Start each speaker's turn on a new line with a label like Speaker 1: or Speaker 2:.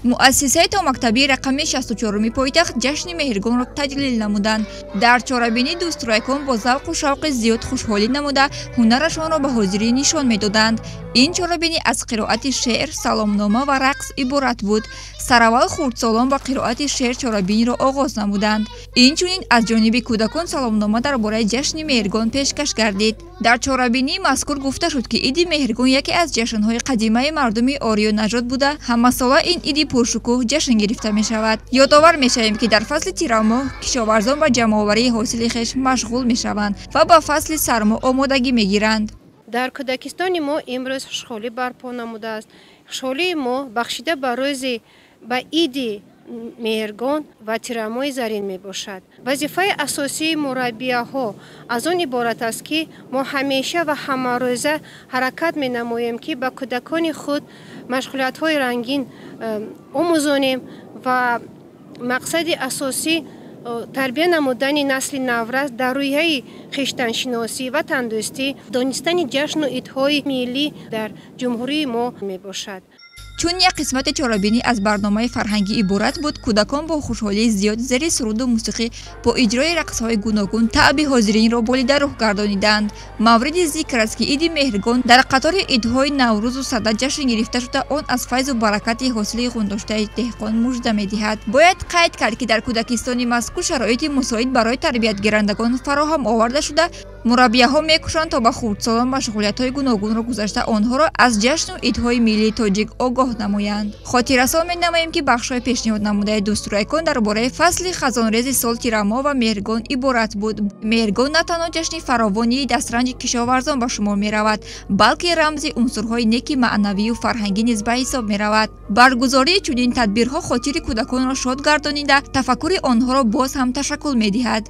Speaker 1: Муассисаи томактабии рақами 64-уми пойтахт ҷашни Меҳргонро таҷлил намуданд. Дар чорабинӣ дӯстрӯякон бо завқу шавқи зиёд хушҳолӣ намуда, ҳунарашонро ба ҳозирӣ нишон медоданд. Ин чорабинӣ аз қироати шеър, саломнома ва рақс иборат буд. Сараввал хурдсолон ба қироати шеър чорабиниро оғоз намуданд. Инчунин аз ҷониби кӯдакон саломнома дар бораи ҷашни Меҳргон пешкаш гардид. Дар чорабинии мазкур гуфта шуд, ки иди Меҳргон яке аз ҷашнҳои қадимаи мардуми ориёнажод буда, ҳамасола ин иди пуршукӯҳ ҷашн гирифта мешавад. Ёдовар мешавем, ки дар фасли тирамоҳ кишоварзон ба ҷамъоварии ҳосили хеш машғул мешаванд ва ба фасли сармо омодагӣ мегиранд.
Speaker 2: Дар кӯдакистони мо имрӯз хушҳолӣ барпо намудааст. Хушҳолии мо бахшида ба рӯзи ба иди Меҳргон ва тирамоҳи зарин мебошад. Вазифаи асосии мураббияҳо аз он иборат аст, ки мо ҳамеша ва ҳамарӯза ҳаракат менамоем, ки ба кӯдакони худ машғулиятҳои рангин омӯзонем ва мақсади асосӣ тарбия намудани насли наврас дар рӯҳияи хештаншиносӣ, ватандӯстӣ, донистани ҷашну идҳои миллӣ дар ҷумҳурии мо мебошад.
Speaker 1: Чун як қисмати чорабинӣ аз барномаи фарҳангӣ иборат буд, кӯдакон бо хушҳолии зиёд зери суруду мусиқӣ бо иҷрои рақсҳои гуногун таъби ҳозиринро болида рӯҳ гардониданд. Мавриди зикр аст, ки иди Меҳргон дар қатори идҳои Наврӯзу Сада ҷашн гирифта шуда, он аз файзу баракати ҳосили ғундоштаи деҳқон мужда медиҳад. Бояд қайд кард, ки дар кӯдакистони мазкур шароити мусоид барои тарбиятгирандагон фароҳам оварда шуда, мураббияҳо мекӯшанд, то ба хурдсолон машғулиятҳои гуногунро гузашта, онҳоро аз ҷашну идҳои миллии тоҷик огоҳ намоянд. Хотиррасон менамоем, ки бахшҳои пешниҳод намудаи дӯстрӯякон дар бораи фасли хазонрези сол, тирамоҳ ва Меҳргон иборат буд. Меҳргон на танҳо ҷашни фаровонии дастранҷи кишоварзон ба шумор меравад, балки рамзи унсурҳои неки маънавию фарҳангӣ низ ба ҳисоб меравад. Баргузории чунин тадбирҳо хотири кӯдаконро шод гардонида, тафаккури онҳоро боз ҳам ташаккул медиҳад.